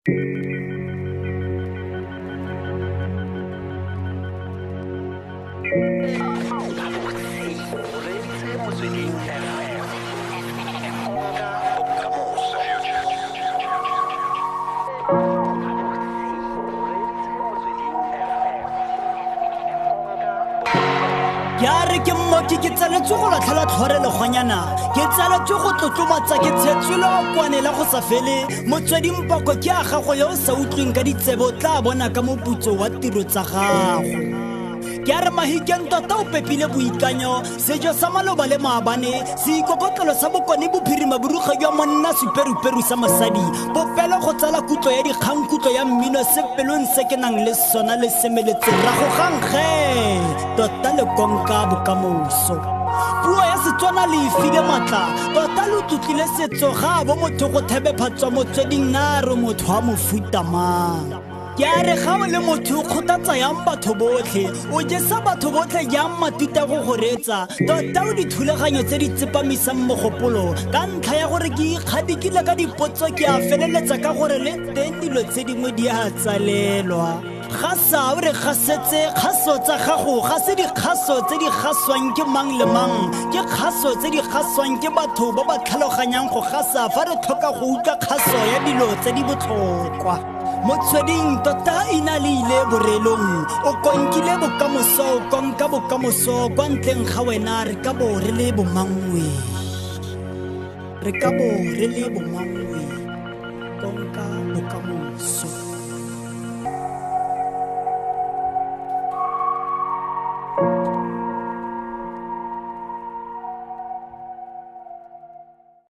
Ke a re ke mmoki, ke tsaletswe go latlhela tlhore legwanyana, ke tsaletswe go tlotlomatsa, ke tshetswe leokwane la go sa fele. Motsweding poko ke a gago yo o sa utlweng ka ditsebe, o tla bona ka moputso wa tiro tsa gago. Ke a re Mahikeng tota o pepile boikanyo, sejo sa maloba le maabane, seikokotlelo sa Bokone Bophirima, boruga jwa monna, superuperu sa mosadi, popelo go tsala kutlo ya dikgang, kutlo ya mmino, se pelong se ke nang le sona le semeletse rago gangge tota le konka bokamoso. Puo ya Setswana le e file maatla tota, le tlotlile setso ga bo motho go thebephatswa. Motsweding naro motho wa mofuta mang? Ke a re ga o le motho o kgothatsa yang batho botlhe, o jesa batho botlhe jang matute go go reetsa? Tota o dithulaganyo tse di tsepamisang mogopolo. Ka ntlha ya gore ke ikgadikile ka dipotso, ke a feleletsa ka gore le teng dilo tse dingwe di a tsalelwa. Gasa o re gasetse kgaso tsa gago, ga se dikgaso tse di gaswang ke mang le mang, ke kgaso tse di gaswang ke batho ba ba tlhaloganyang go gasa fa re tlhoka go utlwa kgaso ya dilo tse di botlhokwa. Motsweding tota ina le ile borelong, o konkile bokamoso, o konka bokamoso. Kwa ntleng ga wena re ka bo re le bomangwe, re ka bo re le bomangwe. Konka bokamoso.